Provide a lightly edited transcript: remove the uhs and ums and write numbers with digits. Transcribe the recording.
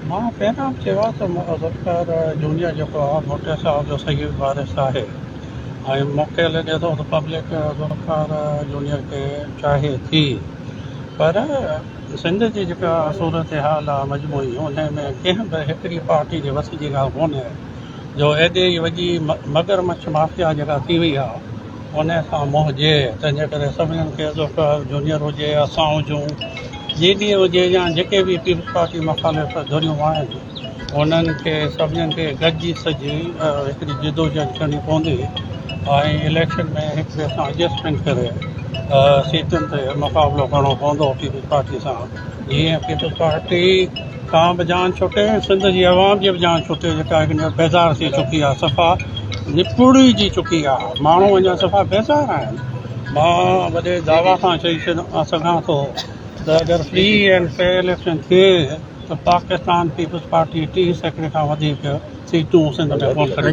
مان پهريان به چيو آهي ته ذوالفقار جونيئر جيڪو آهي ڀٽي صاحب جو صحيح وارث آهي ۽ مون کي لڳي ٿو ته پبلڪ ذوالفقار جونيئر کي چاهي ٿي پر سنڌ جي جيڪا صورتحال آهي مجموعي ان ۾ ڪنهن به هڪڙي پارٽي جي وس جي ڳالهه ڪونهي جو ايڏي وڏي مگر مڇ مافيا جيڪا ٿي وئي آهي ان سان منهن جي تنهن جي ڪري سڀني کي ذوالفقار جونيئر هجي اسان هجون جي ڊي هجي يا جيڪي به پيپلز پارٽي مخالف ڌريون آهن انهن کي سڀني کي گڏجي سجي هڪڙي جدوجهد ڪرڻي پوندي ۽ اليڪشن ۾ هڪ ٻئي سان ايڊجسٽمينٽ ڪري سيٽن تي مقابلو ڪرڻو پوندو پيپلز پارٽي سان جيئن پيپلز پارٽي کان به جان ڇٽي ۽ سنڌ جي عوام جي به جان ڇٽي جيڪا هينئر بيزار ٿي چڪي آهي صفا نپوڙجي چڪي آهي ماڻهو اڃا صفا بيزار آهن مان وڏي دعويٰ سان چئي سگهان ٿو ته اگر فري اينڊ فيئر اليڪشن ٿئي ته پاڪستان پيپلز پارٽي 30% کان وڌيڪ سيٽون سنڌ ۾ ڪونه کڻي.